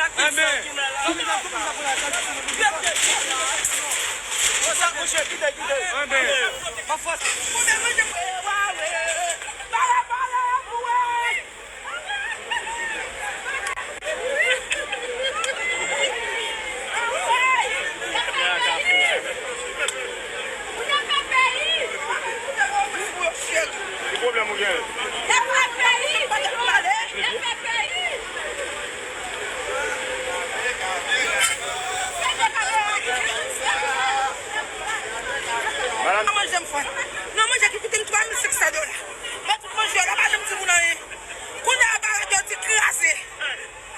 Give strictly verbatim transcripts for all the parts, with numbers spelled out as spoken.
Anben. Anben. Ki pwoblèm ou gen? Madanm. Nan manje m fè. Nan manje ki koute m twa mil senk san dola. Mwen tout manje yo la, pa janm di moun anyen. Kounye a, bagay yo di kraze.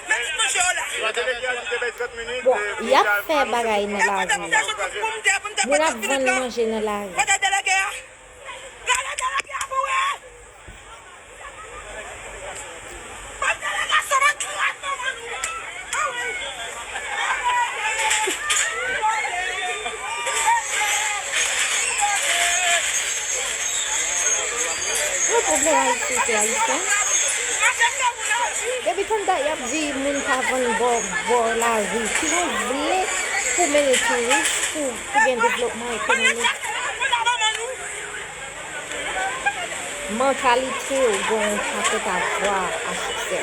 Mwen tout manje yo la. Bon, y ap fè bagay nan lari. Moun ap vann manje nan lari. Kote delege a? Gade delege a mouri! Bann delegasyon, bann tret, non, bann Yon pwoblèm Ayiti se Ayisyen. Depi tannda y ap di moun pa vann bò, bò lari. Si nou vle pou mennen touris, pou, pou gen devlopman ekonomik, mantalite w gen yon pakèt a vwa a siksè.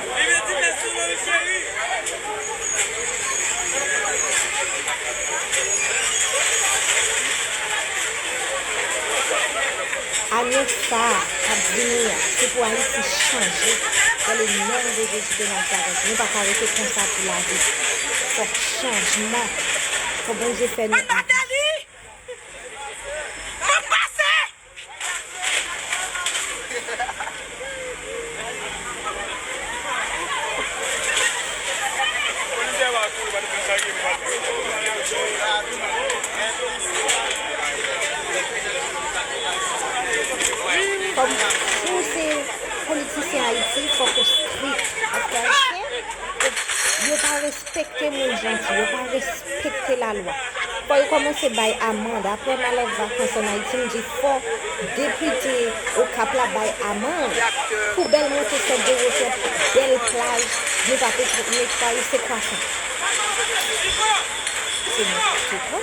Ane sa a k ap vini a, se pou Ayiti chanje. Dans le nom de Jésus de Nazareth, nou pa ka rete konsa pou lavi. Fòk chanjman. Fòk Bondye fè nou. Kòm si w se politisyen Ayiti, fòk ou strik. Paske Ayisyen, yo pa respekte moun janti, yo pa respekte lalwa. Fò yo kòmanse bay amann. Apre malè vakans ann Ayiti, m di fò depite Okap la bay amann. Poubèl monte sèt de wotè, bèl plaj, yo pa te netwaye, se kwa sa? Se nenpòt kwa.